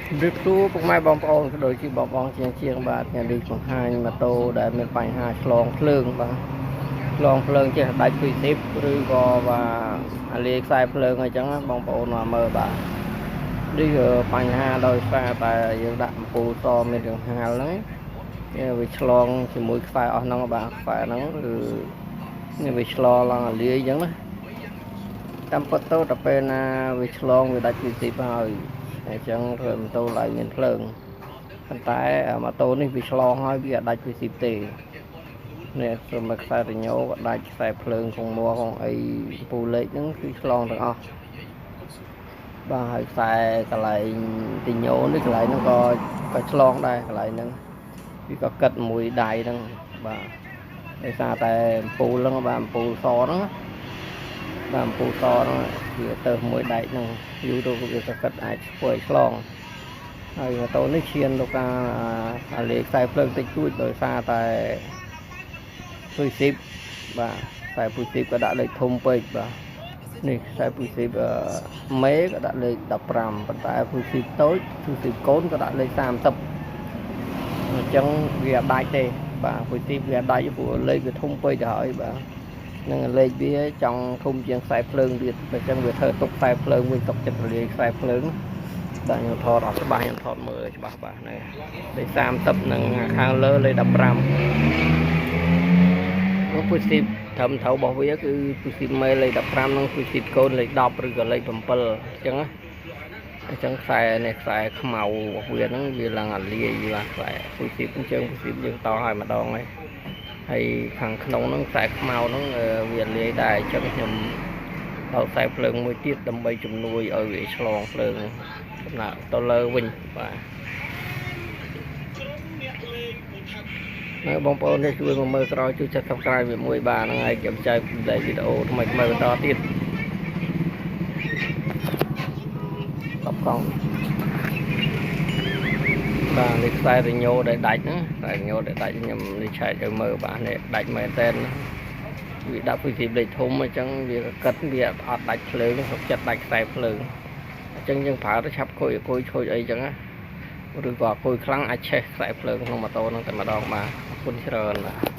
ជម្រាបសួរពុកម៉ែបងប្អូនក៏ដូចជាបងបងជាងជាងបាទថ្ងៃនេះបង្ហាញម៉ូតូដែលមានបញ្ហាឆ្លងភ្លើងបាទឆ្លងភ្លើងចេះដាច់ពីស៊ីបឬក៏បាទអាលាយខ្សែភ្លើងអីចឹងណាបងប្អូនមកមើលបាទនេះគឺបញ្ហាដោយសារតែយើងដាក់អំពូលសមានកង្ហាលហ្នឹងវាឆ្លងជាមួយខ្សែអស់ហ្នឹងបាទខ្សែហ្នឹងគឺនេះវាឆ្លងឡើងអាលាយអញ្ចឹងណាតាមពិតទៅដល់ពេលណាវាឆ្លងវាដាច់ពីស៊ីបហើយអញ្ចឹងធ្វើម៉ូតូឡើងមានភ្លើងប៉ុន្តែម៉ូតូនេះវាឆ្លងហើយវាអត់ដាច់ពីស៊ីបទេនេះសូម្បីខ្សែរញោក៏ដាច់ខ្សែភ្លើងក្នុងមួក្នុងអីពូលេខហ្នឹងគឺឆ្លងទាំងអស់បាទហើយខ្សែកន្លែងទីញោនេះកន្លែងហ្នឹងក៏ក៏ឆ្លងដែរកន្លែងហ្នឹងវាក៏កិតមួយដៃហ្នឹងបាទដោយសារតែអំពូលហ្នឹងបាទអំពូលសហ្នឹងបាទអំពូលសហ្នឹងវាទៅមួយដែកហ្នឹងយូរទៅវាក៏កិតអាចធ្វើឲ្យឆ្លងហើយម៉ូតូនេះឈានទៅការអាលេខ្សែភ្លើងតិចតួចដោយសារតែពុយស៊ីបបាទខ្សែពុយស៊ីបក៏ដាក់លេខធំពេកបាទនេះខ្សែពុយស៊ីបមេក៏ដាក់លេខ15ប៉ុន្តែពុយស៊ីបតូចពុយស៊ីបកូនក៏ដាក់លេខ30អញ្ចឹងវាអត់ដាច់ទេបាទពុយស៊ីបវាអត់ដាច់ព្រោះលេខវាធំពេកទៅហើយបាទនឹងលេខវាចង់ធំជាងខ្សែភ្លើងទៀតអញ្ចឹងវាធ្វើទុកខ្សែភ្លើងវិញទុកចិត្តរលាយខ្សែភ្លើងបាទខ្ញុំថតអត់ច្បាស់ខ្ញុំថតមើលច្បាស់បាទនេះលេខ30និងខាងលើលេខ15នោះពុយស៊ីបត្រឹមត្រូវរបស់វាគឺពុយស៊ីបមេលេខ15និងពុយស៊ីបកូនលេខ10ឬក៏លេខ7អញ្ចឹងណាអញ្ចឹងខ្សែនេះខ្សែខ្មៅរបស់វាហ្នឹងវាឡើងអាលាយបាទខ្សែពុយស៊ីបអញ្ចឹងពុយស៊ីបយើងតឲ្យម្ដងហើយហើយខាងក្នុងហ្នឹងខ្សែខ្មៅហ្នឹងវាលាយដែរអញ្ចឹងខ្ញុំដោតខ្សែភ្លើងមួយទៀតដើម្បីជំនួយឲ្យវាឆ្លងភ្លើងដំណើរទៅលើវិញបាទនៅបងប្អូននេះជួយមកមើលក្រោយជួយចុច Subscribe វាមួយបាទហ្នឹងហើយខ្ញុំចែកវីដេអូថ្មីថ្មីបន្តទៀត10កង់បាទនេះខ្សែរញោដែលដាច់ហ្នឹងខ្សែរញោដែលដាច់ខ្ញុំនេះឆែកឲ្យមើលបាទនេះដាច់មែនតើវាដាក់ពុយស៊ីបលេខធំអញ្ចឹងវាក៏កិតវាអត់ដាច់ភ្លើងសុខចិត្តដាច់ខ្សែភ្លើងអញ្ចឹងយើងប្រើទៅឆាប់ខូចអគុយខូចអីចឹងណាឬក៏អគុយខ្លាំងអាចឆេះខ្សែភ្លើងក្នុងម៉ូតូហ្នឹងតែម្ដងបាទអរគុណច្រើនបាទ។